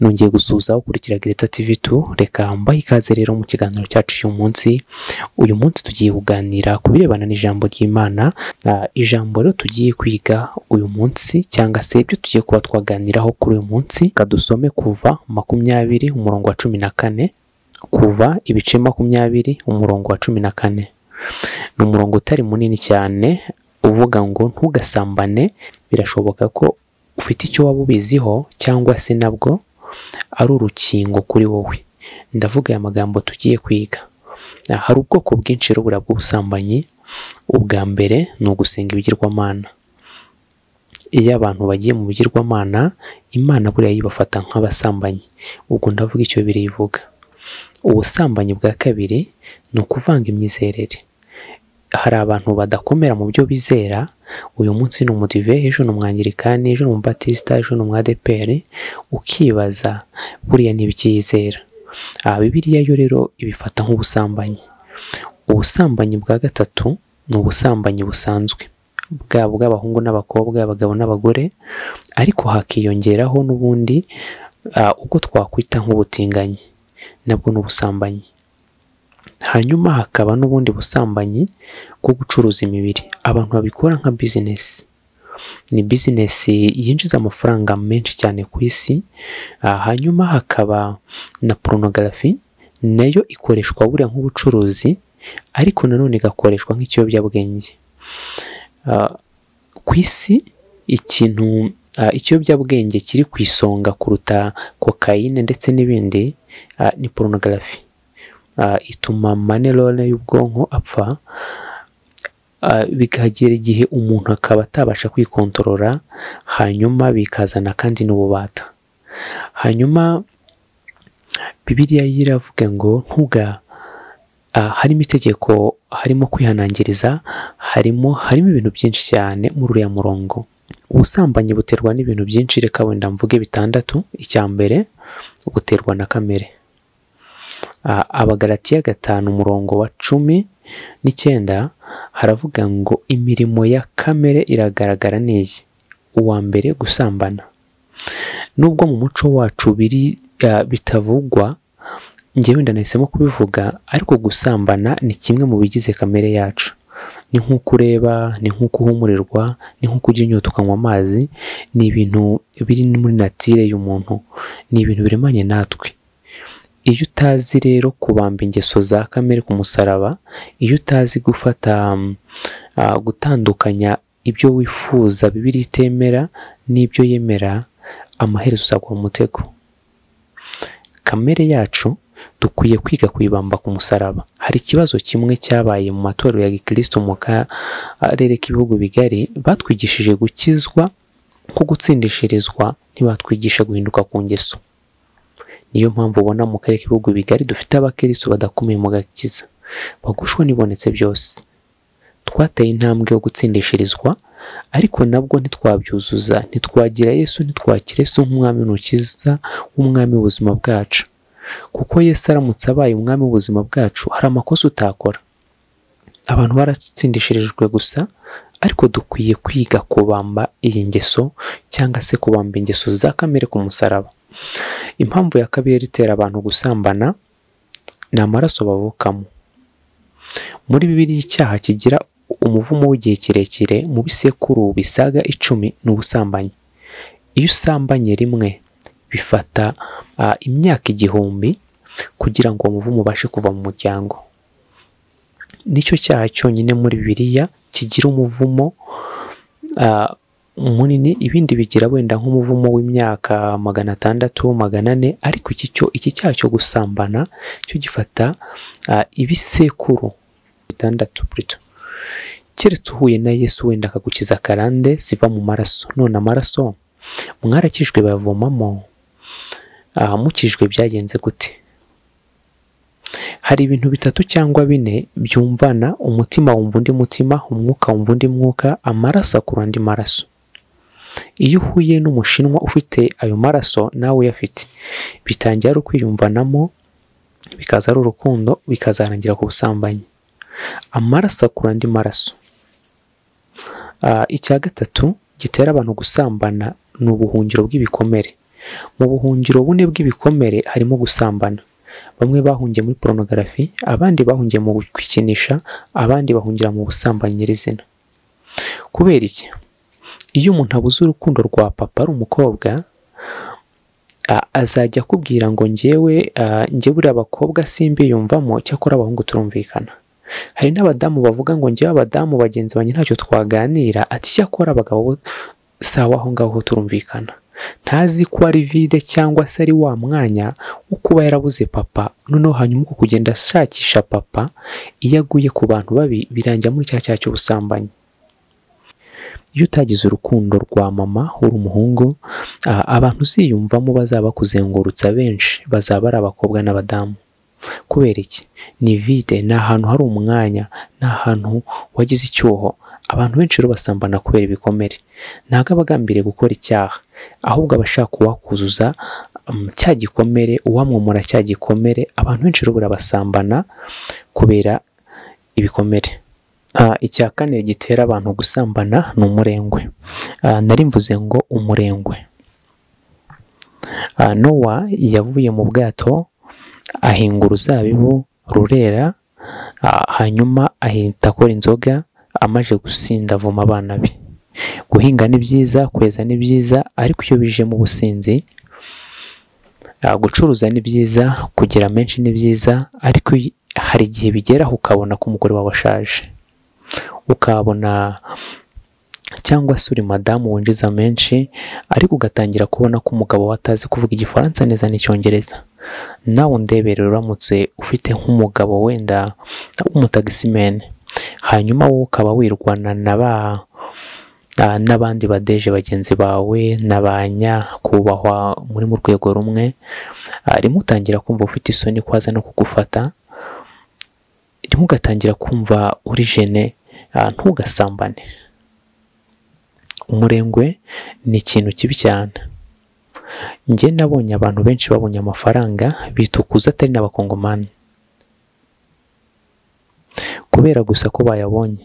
Nongeye gusuhuza ukurikira Greta TV 2, reka mbahe ikaze rero mu kiganiro cyacu uyu munsi. Uyu munsi tugiye kuganira ku birebana n'ijambo ry'Imana. Ijambo rero tugiye kwiga uyu munsi cyangwa se ibyo tugiye kuba twaganiraho kuri uyu munsi, kadusome kuva 20 umurongo wa 14, kuva ibice 20 umurongo wa 14. Ni umurongo utari munini cyane uvuga ngo ntugasambane. Birashoboka ko ufite icyo waba ubiziho cyangwa se nabwo ari urukingo kuri wowe. Ndavuga aya magambo tugiye kwiga. Hari ubwoko bwinshi rero bw'ubusambanyi. Ubwa mbere ni ugusenga ibigirwamana. Iyo abantu bagiye mu bigirwamana, Imana buriya yibafata nk'abasambanyi. Ubwo ndavuga icyo birivuga. Ubusambanyi bwa kabiri ni ukuvanga imyizerere. Hari abantu badakomera mu byo bizera. Uyu munsi ni umudive, ejo ni umwangirikani, ejo ni umubatista, ejo ni umwadeperi, ukibaza buriya ntibikiyizera. Bibiliya yo rero ibifata nk'ubusambanyi. Ubusambanyi bwa gatatu ni ubusambanyi busanzwe bwaba bw'abahungu n'abakobwa, abagabo n'abagore, ariko hakiyongeraho n'ubundi ubwo twakwita nk'ubutinganyi, nabwo ni ubusambanyi. Hanyuma hakaba n'ubundi busambanyi bwo gucuruza imibiri. Abantu babikora nka bizinesi. Ni bizinesi yinjiza amafaranga menshi cyane ku isi. Hanyuma hakaba na porunogarafi, nayo ikoreshwa buriya nk'ubucuruzi, ariko nanone igakoreshwa nk'ikiyobyabwenge. Ku isi ikintu ikiyobyabwenge kiri ku isonga kuruta kokayine ndetse n'ibindi ni porunogarafi. Ituma manerone y'ubwonko apfa, bikagera igihe umuntu akaba atabasha kwikontorora, hanyuma bikazana kandi n'ububata. Hanyuma Bibiliya iravuga ngo ntuga, harimo itegeko, harimo kwihanangiriza, harimo ibintu byinshi cyane muri uriya murongo. Ubusambanyi buterwa n'ibintu byinshi, reka wenda mvuge bitandatu. Icya mbere buterwa na kamere. Abagalatiya 5 umurongo wa 19 haravuga ngo imirimo ya kamere iragaragara n'iyi. Uwa mbere gusambana. Nubwo mu muco wacu biri bitavugwa, njyewe ndahisemo kubivuga, ariko gusambana ni kimwe mu bigize kamere yacu. Ni nk'uko ureba, ni nk'uko uhumurirwa, ni nk'uko ujya inyota ukanywa amazi, ni ibintu biri muri natire y'umuntu, ni ibintu biremanye natwe. Iyo utazi rero kubamba ingeso za kamere ku musaraba, iyo utazi gufata gutandukanya ibyo wifuza Bibiliya itemera n'ibyo yemera, amaherezo uzagwa mu mutego. Kamere yacu dukwiye kwiga kuyibamba ku musaraba. Hari ikibazo kimwe cyabaye mu matorero ya Gikristo mu karere k'ibihugu bigari, batwigishije gukizwa ko gutsindishirizwa, ntibatwigisha guhinduka ku ngeso. Niyo mpamvu ubona mu karere k'ibihugu bigari dufite abakristo badakomeye mu gakiza, bagushwa n'ibonetse byose. Twateye intambwe yo gutsindishirizwa, ariko nabwo ntitwabyuzuza, ntitwagira Yesu, ntitwakira Yesu nk'umwami n'umukiza w'umwami w'ubuzima bwacu. Kuko Yesu aramutse abaye umwami w'ubuzima bwacu, hari amakosa utakora. Abantu baratsindishirijwe gusa, ariko dukwiye kwiga kubamba iyi ngeso cyangwa se kubamba ingeso za kamere ku musaraba. Impamvu ya kabiri itera abantu gusambana ni amaraso bavukamo. Muri Bibiliya icyaha kigira umuvumo w'igihe kirekire mu bisekuru bisaga 10 ni ubusambanyi. Iyo usambanye rimwe bifata imyaka 1000 kugira ngo uwo muvumo ubashe kuva mu muryango. Nicyo cyaha cyonyine muri Bibiliya kigira umuvumo munini. Ibindi bigira wenda nk'umuvumo w'imyaka 600, 400, ariko iki cyaha cyo gusambana cyo gifata ibisekuru 6 plutôt. Keretse uhuye na Yesu wenda akagukiza karande ziva mu maraso. None amaraso mwarakijwe bayavomamo, mukijwe byagenze gute? Hari ibintu bitatu cyangwa bine byumvana: umutima wumva undi mutima, umwuka wumva undi mwuka, amaraso akura andi maraso. Iyo uhuye n'umushinwa ufite ayo maraso nawe uyafite, bitangira ari ukwiyumvanamo, bikaza ari urukundo, bikazarangira ku busambanyi. Amaraso akura andi maraso. Icya gatatu gitera abantu gusambana ni ubuhungiro bw'ibikomere. Mu buhungiro bune bw'ibikomere harimo gusambana. Bamwe bahungiye muri porunogarafi, abandi bahungiye mu kwikinisha, abandi bahungira mu busambanyi nyirizina. Kubera iki? Iyo umuntu abuze urukundo rwa papa ari umukobwa, azajya akubwira ngo njyewe buriya abakobwa simbiyumvamo, cyakora abahungu turumvikana. Hari n'abadamu bavuga ngo njyewe abadamu bagenzi banjye ntacyo twaganira, ati cyakora abagabo sawa aho ngaho turumvikana. Ntazi ko ari vide cyangwa se ari wa mwanya wo kuba yarabuze papa, noneho hanyuma uko kugenda ashakisha papa, iyo aguye ku bantu babi birangira muri cya cyaha cy'ubusambanyi. Iyo utagize urukundo rwa mama uri umuhungu, abantu uziyumvamo bazaba bakuzengurutsa benshi bazaba ari abakobwa n'abadamu. Kubera iki? Ni vide, ni ahantu hari umwanya, ni ahantu wagize icyuho. Abantu benshi rero basambana kubera ibikomere. Ntabwo aba agambiriye gukora icyaha, ahubwo aba ashaka uwakuzuza cya gikomere, uwamwomora cya gikomere. Abantu benshi rero basambana kubera ibikomere. Icya kane gitera abantu gusambana ni umurengwe. Nari mvuze ngo umurengwe. Nowa yavuye mu bwato ahinga uruzabibu rurera, hanyuma ahita akora inzoga, amaze gusinda avuma abana be. Guhinga ni byiza, kweza ni byiza, ariko iyo bije mu businzi, gucuruza ni byiza, kugira menshi ni byiza, ariko hari igihe bigeraho ukabona ko umugore wawe ashaje, ukabona cyangwa se uri madamu winjiza menshi, ariko ugatangira kubona ko umugabo we atazi kuvuga igifaransa neza n'icyongereza. Nawe undebere uramutse ufite nk'umugabo wenda w'umutagisimene, hanyuma wowe ukaba wirwana n'abandi badeje bagenzi bawe n'abanyakubahwa muri mu rwego rumwe, rimwe utangira kumva ufite isoni ko aza no kugufata, rimwe ugatangira kumva uri jene, ntugasambane. Umurengwe ni ikintu kibi cyane. Njye nabonye abantu benshi babonye amafaranga bitukuza atari n'abakongomani, kubera gusa ko bayabonye.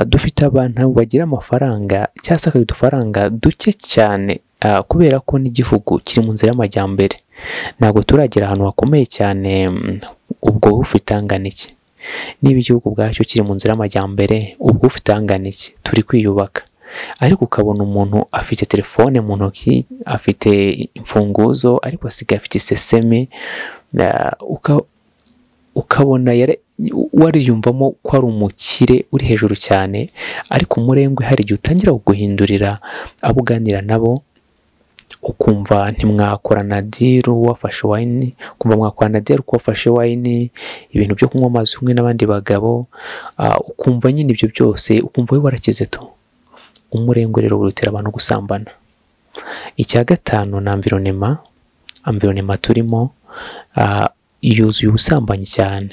Dufite abantu bagira amafaranga cyangwa se udufaranga duke cyane, kubera ko n'igihugu kiri mu nzira y'amajyambere, ntabwo turagera ahantu hakomeye cyane. Ubwo ufite angana iki? Niba igihugu ubwacyo kiri mu nzira y'amajyambere, ubwo ufite angana iki? Turi kwiyubaka. Ariko ukabona umuntu afite telefone mu ntoki, afite imfunguzo, ariko asigaye afite iseseme, ukabona wariyumvamo ko ari umukire uri hejuru cyane, ariko umurengwe hari igihe utangira kuguhindurira abo uganira nabo, ukumva ntimwakorana diru wafashe wine, ukumva mwakorana diru ko wafashe wine, ibintu byo kunywa amazi kumwe n'abandi bagabo, ukumva nyine ibyo byose, ukumva we warakize tu. Umurengwe rero urutera abantu gusambana. Icya gatanu ni environnement. Environnement turimo yuzuye ubusambanyi cyane.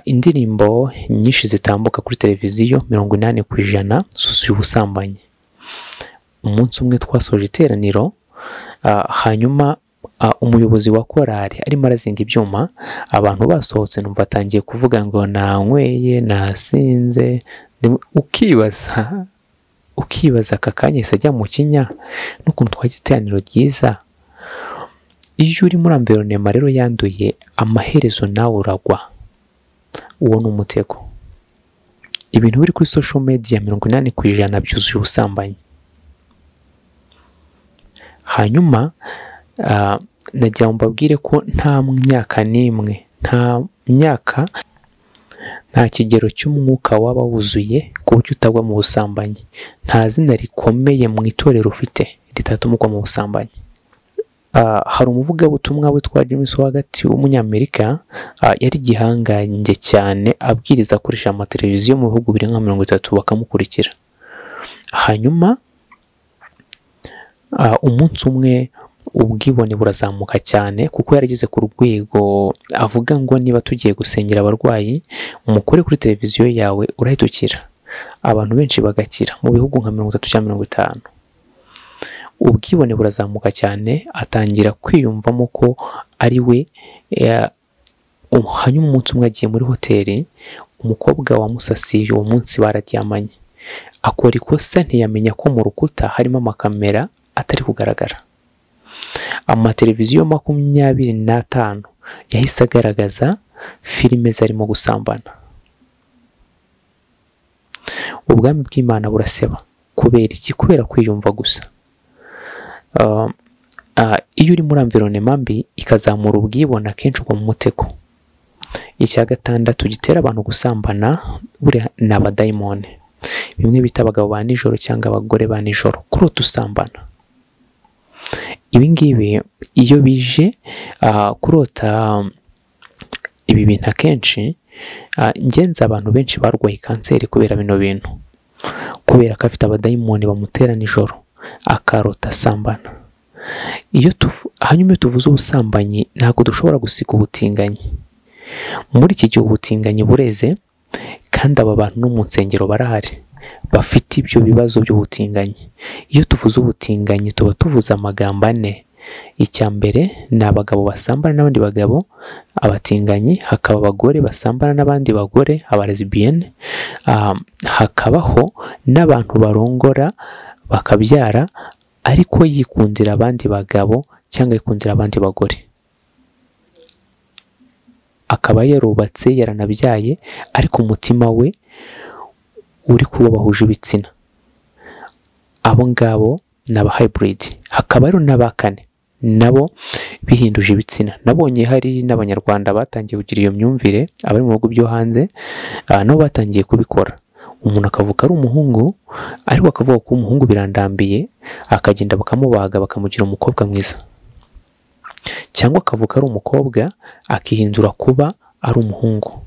Indirimbo nyinshi zitambuka kuri televiziyo 80% zuzuye ubusambanyi. Umunsi umwe twasoje iteraniro, hanyuma umuyobozi wa korali arimo arazinga ibyuma, abantu basohotse numva atangiye kuvuga ngo nanyweye, nasinze. Ukibaza aka kanya se ajya mu kinya n'ukuntu twagize iteraniro ryiza. Iyo uri muri environnement rero yanduye, amaherezo nawe uragwa. Uwo ni umutego. Ibintu biri kuri social media 80% byuzuye ubusambanyi. Hanyuma nagira ngo mbabwire ko nta myaka n'imwe, nta myaka, nta kigero cy'umwuka waba wuzuye ku buryo utagwa mu busambanyi. Nta zina rikomeye mu itorero ufite ritatuma ugwa mu busambanyi. Hari umuvugabutumwa witwa James Swaggart w'umunyamerika, yari igihangange cyane, abwiriza akoresha amateleviziyo mu bihugu biri nka 30 bakamukurikira. Hanyuma umunsi umwe ubwibone burazamuka cyane, kuko yarageze ku rwego avuga ngo niba tugiye gusengera abarwayi, umukore kuri televiziyo yawe urahita ukira. Abantu benshi bagakira mu bihugu nka 30 cyangwa 50. Ubwibone burazamuka cyane, atangira kwiyumvamo ko ari we. Hanyuma umunsi umwe agiye muri hoteli, umukobwa wamusasiye uwo munsi bararyamanye, Akora ikosa ntiyamenya ko mu rukuta harimo amakamera atari kugaragara. Amateleviziyo 25 yahise agaragaza filime zarimo gusambana. Ubwami bw'Imana buraseba. Kubera iki? Kubera kwiyumva gusa. Iyo uri muri environment mbi ikazamura ubwibone, akenshi ugwa mu mutego. Icya gatandatu gitera abantu gusambana buriya ni abadayimoni, bimwe bita abagabo ba nijoro cyangwa abagore ba nijoro, kurota usambana. Ibi ngibi iyo bije kurota ibi bintu akenshi ngenzi abantu benshi barwaye kanseri kubera bino bintu, kubera ko afite abadayimoni bamutera nijoro akarota asambana. Hanyuma iyo tuvuze ubusambanyi ntabwo dushobora gusiga ubutinganyi. Muri iki gihe ubutinganyi bureze, kandi aba bantu no mu nsengero barahari bafite ibyo bibazo by'ubutinganyi. Iyo tuvuze ubutinganyi tuba tuvuze amagambo ane. Icya mbere ni abagabo basambana n'abandi bagabo, abatinganyi, hakaba abagore basambana n'abandi bagore, abalesbienne, hakabaho n'abantu barongora bakabyara ariko yikundira abandi bagabo cyangwa yikundira abandi bagore, akaba yarubatse yaranabyaye ariko umutima we uri kubo bahuje ibitsina. Abo ngabo ni aba hybrid. Hakaba hari n'abakane nabo bihinduje ibitsina. Nabonye hari n'abanyarwanda batangiye kugira iyo myumvire, abari mu bihugu byo hanze nabo batangiye kubikora. Umuntu akavuka ari umuhungu ariko akavuga ko umuhungu birandambiye, akagenda bakamubaga bakamugira umukobwa mwiza, cyangwa akavuka ari umukobwa akihindura kuba ari umuhungu.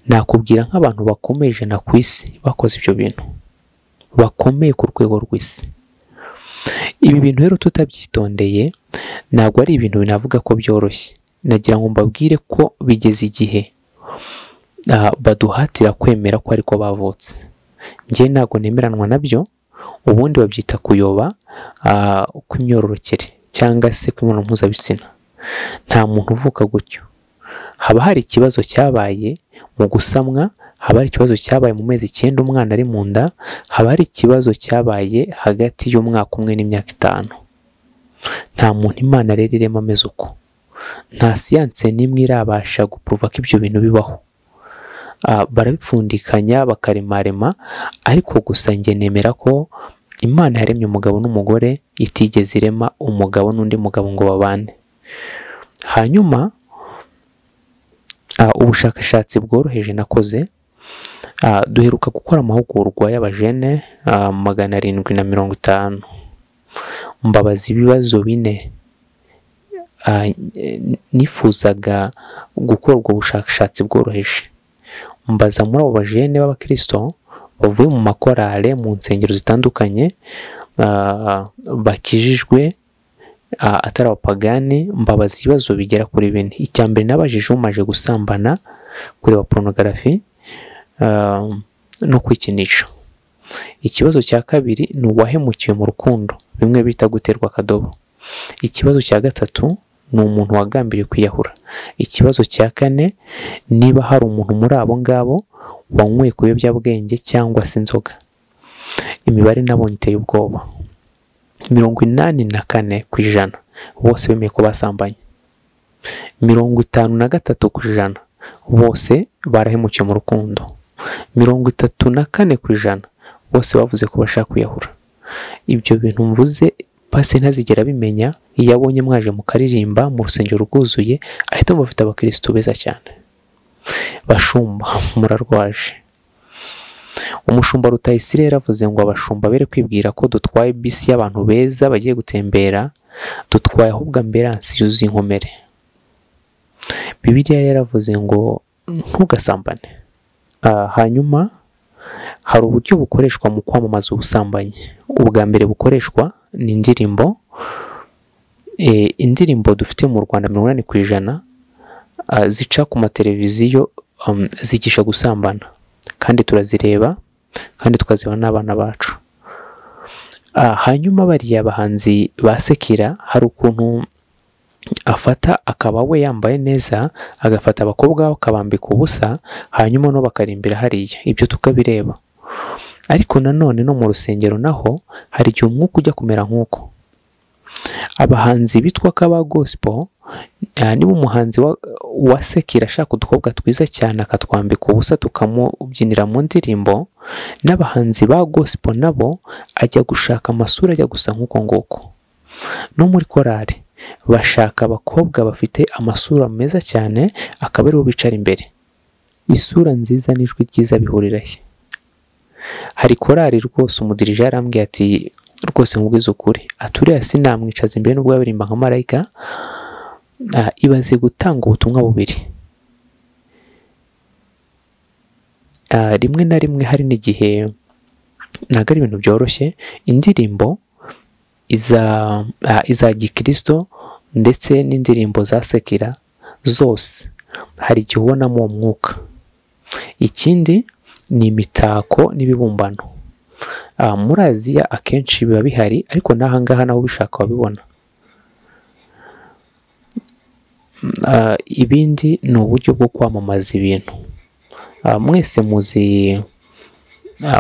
Nakubwira nk'abantu bakomeye 100 ku isi bakoze ibyo bintu, bakomeye ku rwego rw'isi. Ibi bintu rero tutabyitondeye ntabwo ari ibintu binavuga ko byoroshye. Nagira ngo mbabwire ko bigeze igihe baduhatira kwemera ko ariko bavutse. Njye ntabwo nemeranwa nabyo. Ubundi babyita kuyoba kw'imyororokere cyangwa se kw'imibonano mpuzabitsina. Nta muntu uvuka gutyo. Haba hari ikibazo cyabaye mu gusamwa, haba hari ikibazo cyabaye mu mezi 9 umwana ari mu nda, haba hari ikibazo cyabaye hagati y'umwaka umwe n'imyaka 5. Nta muntu Imana rero irema ameze uko. Nta siyanse n'imwe irabasha guprova ko ibyo bintu bibaho. Barabipfundikanya bakaremarema, ariko gusa njye nemera ko Imana yaremye umugabo n'umugore, itigeze irema umugabo n'undi mugabo ngo babane. Hanyuma ubushakashatsi bworoheje nakoze, duheruka gukora amahugurwa y'abajene 750, mbabaza ibibazo 4. Nifuzaga gukora ubwo bushakashatsi bworoheje, mbaza muri abo bajene b'abakristo bavuye mu makorale mu nsengero zitandukanye, bakijijwe atari abapagani, mbabaza ibibazo bigera kuri 4. Icya mbere nabajije umaje gusambana, kureba porunogarafi no kwikinisha. Ikibazo cya kabiri ni uwahemukiwe mu rukundo, bimwe bita guterwa akadobo. Ikibazo cya gatatu ni umuntu wagambiriye kwiyahura. Ikibazo cya kane, niba hari umuntu muri abo ngabo wanyweye ku biyobyabwenge cyangwa se inzoga. Imibare nabonye iteye ubwoba. 84% bose bemeye ko basambanye. 53% bose barahemukiye mu rukundo. 34% bose bavuze ko bashaka kwiyahura. Ibyo bintu mvuze pasi ntazigera bimenya. Iyo abonye mwaje mukaririmba mu rusengero rwuzuye, ahita mufite abakristo beza cyane. Bashumba murarwaje. Umushumba Rutayisire yaravuze ngo abashumba bere kwibwira ko dutwaye bisi y'abantu beza bagiye gutembera, dutwaye ahubwo ambilansi yuzuye inkomere. Bibiliya yaravuze ngo ntugasambane. Hanyuma hari uburyo bukoreshwa mu kwamamaza ubusambanyi. Ubwa mbere bukoreshwa ni indirimbo. Indirimbo dufite mu Rwanda 80% zica ku mateleviziyo zigisha gusambana, kandi turazireba kandi tukazibona n'abana bacu. Hanyuma bariya bahanzi basekira, hari ukuntu afata akaba we yambaye neza, agafata abakobwa akabambika ubusa, hanyuma no bakarimbira hariya, ibyo tukabireba. Ariko nanone no mu rusengero naho hari igihe umwuka ujya kumera nk'uko. Abahanzi bitwa ko aba gospel, niba umuhanzi wa sekira ashaka udukobwa twiza cyane akatwambika ubusa tukamubyinira mu ndirimbo, n'abahanzi ba gospel nabo ajya gushaka amasura ajya gusa nk'uko nguko. No muri korali bashaka abakobwa bafite amasura meza cyane akaba aribo bicara imbere. Isura nziza n'ijwi ryiza bihurira he? Hari korali rwose umudirije yarambwiye ati rwose nkubwize ukuri, aturiya sinamwicaza imbere nubwo yaririmba nka marayika. Ibaze gutanga ubutumwa bubiri rimwe na rimwe. Hari n'igihe ntabwo ari ibintu byoroshye. Indirimbo iza gikristo ndetse n'indirimbo za sekira zose hari igihe ubonamo uwo mwuka. Ikindi ni imitako n'ibibumbano. Muri Aziya akenshi biba bihari, ariko n'aha ngaha naho ubishaka wabibona. Ibindi ni uburyo bwo kwamamaza ibintu. Mwese muzi,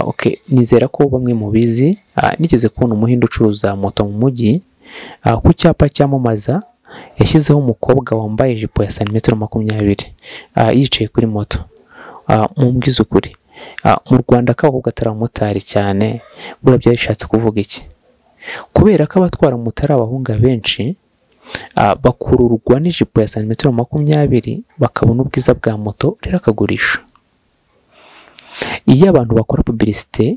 okay, nizera ko bamwe mubizi. Nigeze kubona umuhinde ucuruza moto mu mujyi, ku cyapa cyamamaza yashyizeho umukobwa wambaye ijipo ya santimetero 20 yicaye kuri moto. Mumbwize ukuri, mu Rwanda ko abakobwa atari abamotari cyane, buriya byari bishatse kuvuga iki? Kubera ko abatwara moto ari abahungu benshi, bakururwa n'ijipo ya santimetero 20 bakabona ubwiza bwa moto, rero akagurisha. Iyo abantu bakora publicité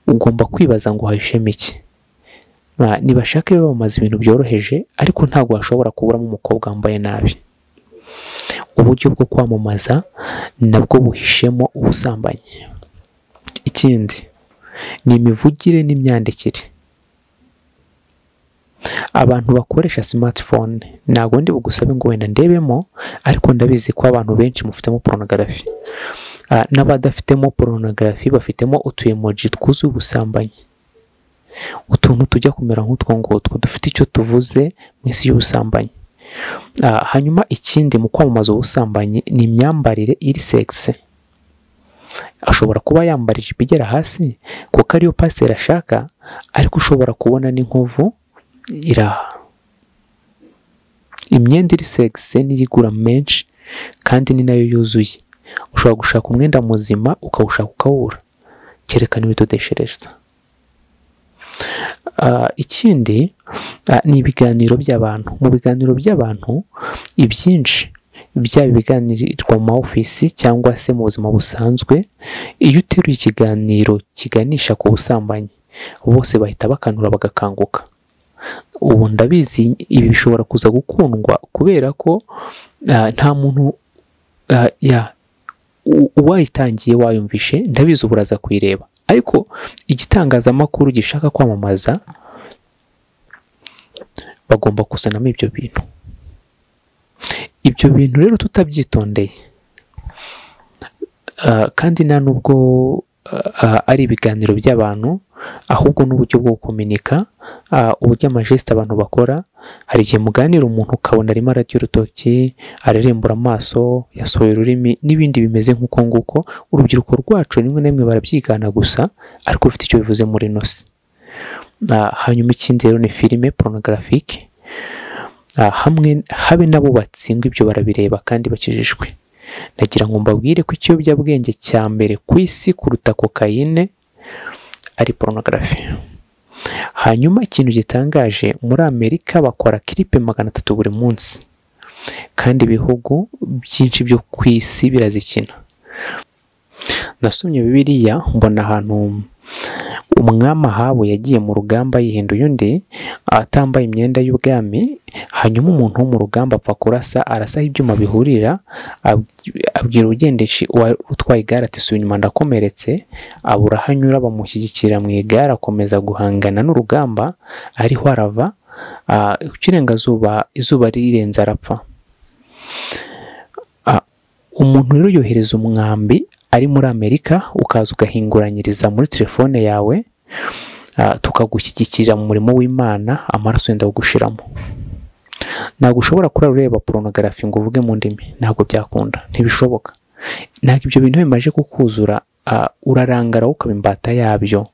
ugomba kwibaza ngo hahishemo iki? Nibashaka bamamaza ibintu byoroheje, ariko ntabwo hashobora kuburamo umukobwa wambaye nabi. Uburyo bwo kwamamaza nabwo buhishemo ubusambanyi. Ikindi ni imivugire n'imyandikire. Abantu bakoresha smartphone, ntabwo ndi bugusabe ngo wenda ndebemo, ariko ndabizi ko abantu benshi mufitemo pornography. N'abadafitemo pornography bafitemo utu emoji twuzuye ubusambanyi, utuntu tujya kumera nk'utwo ngutwo dufite icyo tuvuze mu isi y'ubusambanyi. Hanyuma ikindi mu kwamamaza ubusambanyi ni imyambarire iri sexe. Ashobora kuba yambara ijipo igera hasi kuko ariyo pasiteri ashaka, ariko ushobora kubona n'inkovu iraha. Imyenda iri sexe niyo igura menshi kandi ni nayo yuzuye. Ushobora gushaka umwenda muzima ukawushaka ukawubura, cyerekana ibidodeshereza. Ikindi ni ibiganiro by'abantu. Mu biganiro by'abantu ibyinshi byaba ibiganirwa mu ma ofisi cyangwa se mu buzima busanzwe, iyo uteruye ikiganiro kiganisha ku busambanyi bose bahita bakanura bagakanguka. Ubu ndabizi ibi bishobora kuza gukundwa kubera ko nta muntu uwayitangiye wayumvishe, ndabizi ubu uraza kuyireba. Ariko igitangazamakuru gishaka kwamamaza bagomba kuzanamo ibyo bintu. Ibyo bintu rero tutabyitondeye, kandi nta nubwo ari ibiganiro by'abantu, ahubwo n'uburyo bwo gukominika, uburyo amajesite abantu bakora. Hari igihe muganira umuntu ukabona arimo ararya urutoki, arerembura amaso, yasohoye ururimi n'ibindi bimeze nk'uko nguko. Urubyiruko rwacu rimwe na rimwe barabyigana gusa, ariko bifite icyo bivuze muri ino si. Hanyuma ikindi rero ni filime pornographique, hamwe habe nabo batsindwa ibyo barabireba kandi bakijijwe. Nagira ngo mbabwire ko ikiyobyabwenge cya mbere ku isi kuruta kokayine ari pornography. Hanyuma ikintu gitangaje, muri Amerika bakora clip 300 buri munsi, kandi ibihugu byinshi byo ku isi birazikina. Nasomye Bibiliya mbona ahantu umwami Ahabu yagiye mu rugamba yihinduye undi, atambaye imyenda y'ubwami. Hanyuma umuntu wo mu rugamba apfa kurasa, arasaho ibyuma bihurira, abwira ugendeshi utwaye igare ati subira inyuma ndakomeretse. Abura aho anyura, bamushyigikira mu igare, akomeza guhangana n'urugamba, ariho arava ikirengazuba, izuba rirenze arapfa. Umuntu rero yohereza umwambi ari muri Amerika, ukaza ugahinguranyiriza muri telefone yawe, tukagushyigikira mu murimo w'Imana, amaraso yenda kugushiramo. Ntabwo ushobora kurara ureba pornography ngo uvuge mu ndimi, ntabwo byakunda, ntibishoboka. Ntabwo ibyo bintu bimaze kukuzura Urarangara ukaba imbata yabyo,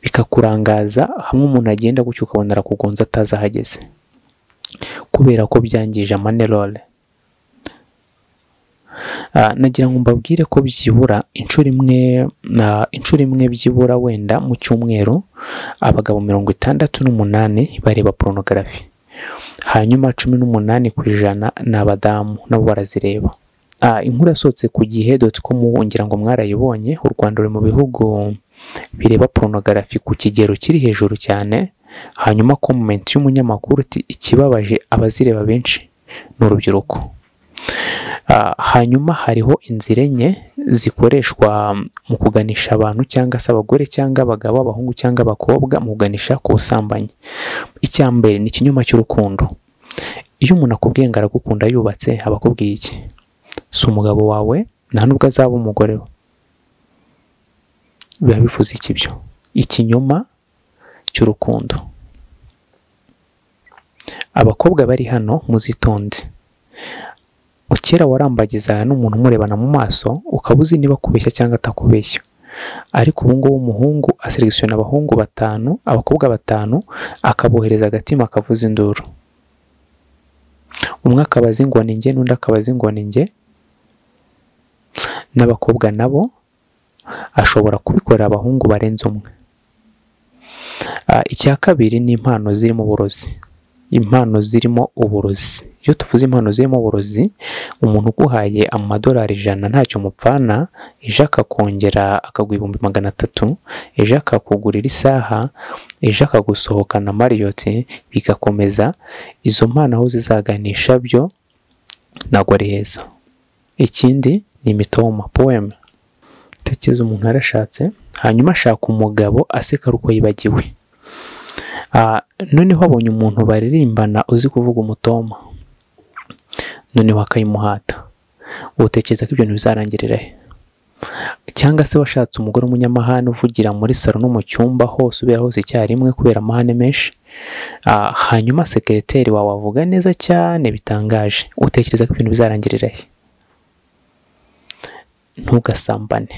bikakurangaza. Hamwe umuntu agenda gutyo ukabona arakugonza atazi ahageze, kubera ko byangije amanerole. Nagira ngo mbabwire ko byibura inshuro imwe byibura wenda mu cyumweru abagabo 68 bareba porunogarafi, hanyuma 18% ni abadamu nabo barazireba. Inkuru yasohotse ku gihe.com ngira ngo mwarayibonye. U Rwanda ruri mu bihugu bireba porunogarafi ku kigero kiri hejuru cyane. Hanyuma comment y'umunyamakuru ati ikibabaje abazireba benshi ni urubyiruko. Hanyuma hariho inzira enye zikoreshwa mu kuganisha abantu cyangwa se abagore cyangwa abagabo, abahungu cyangwa abakobwa mu kuganisha ku busambanyi. Icya mbere ni ikinyoma cy'urukundo. Iyo umuntu akubwiye ngo aragukunda yubatse, aba akubwiye iki? Si umugabo wawe, nta nubwo azaba umugore we. Biba bivuze iki byo? Ikinyoma cy'urukundo. Abakobwa bari hano muzitonde. Kera warambagizaga n'umuntu umurebana mu maso ukaba uzi niba akubeshya cyangwa atakubeshya, ariko ubu ngubu umuhungu aselectiona abahungu 5, abakobwa 5, akabohereza agatima akavuza induru. Umwe akabaza ngo ni njye, n'undi akabaza ngo ni njye. N'abakobwa nabo ashobora kubikorera abahungu barenze umwe. Icya kabiri ni impano zirimo uburozi. Impano zirimo uburozi. Iyo tuvuze impano zirimo uburozi, umuntu uguhaye amadolari 100 ntacyo mupfana, ejo akakongera akaguha 300,000, ejo akakugurira isaha, ejo akagusohokana Marriott, bigakomeza. Izo mpano aho zizaganisha byo ntabwo ari heza. Ikindi ni imitoma, poem. Tekereza umuntu yarashatse, hanyuma ashaka umugabo aseka ari uko yibagiwe. Noneho abonye umuntu baririmbana uzi kuvuga umutoma, noneho akayimuhata. Utekereza ko ibyo bintu bizarangirira he? Cyangwa se washatse umugore w'umunyamahane uvugira muri salo no mu cyumba hose, ubera hose icyarimwe kubera amahane menshi, hanyuma sekereteri wawe avuga neza cyane bitangaje. Utekereza ko ibintu bizarangirira he? Ntugasambane.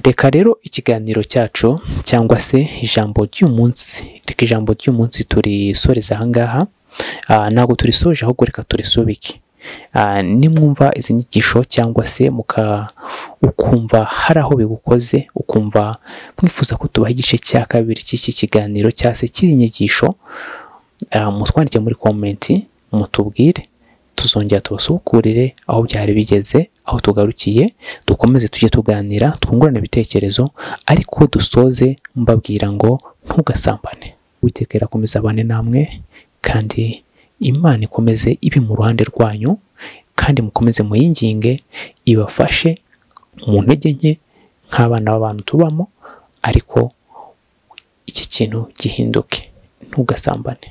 Reka rero ikiganiro cyacu cyangwa se ijambo ry'umunsi, reka ijambo ry'umunsi turisoreza aha ngaha. Ntabwo turisoje ahubwo reka turisubike. Nimwumva izi nyigisho cyangwa se ukumva hari aho bigukoze, ukumva mwifuza ko tubaha igice cya kabiri cy'iki kiganiro cyangwa se cy'iyi nyigisho, mutwandike muri komenti mutubwire, tuzongera tubasukurire aho byari bigeze, aho tugarukiye, dukomeze tujye tuganira, twungurane ibitekerezo, ariko dusoze mbabwira ngo ntugasambane. Uwiteka arakomeza abane namwe, kandi Imana ikomeze ibe mu ruhande rwanyu, kandi mukomeze muyinginge ibafashe mu ntege nke nk'abana b'abantu tubamo, ariko iki kintu gihinduke. Ntugasambane.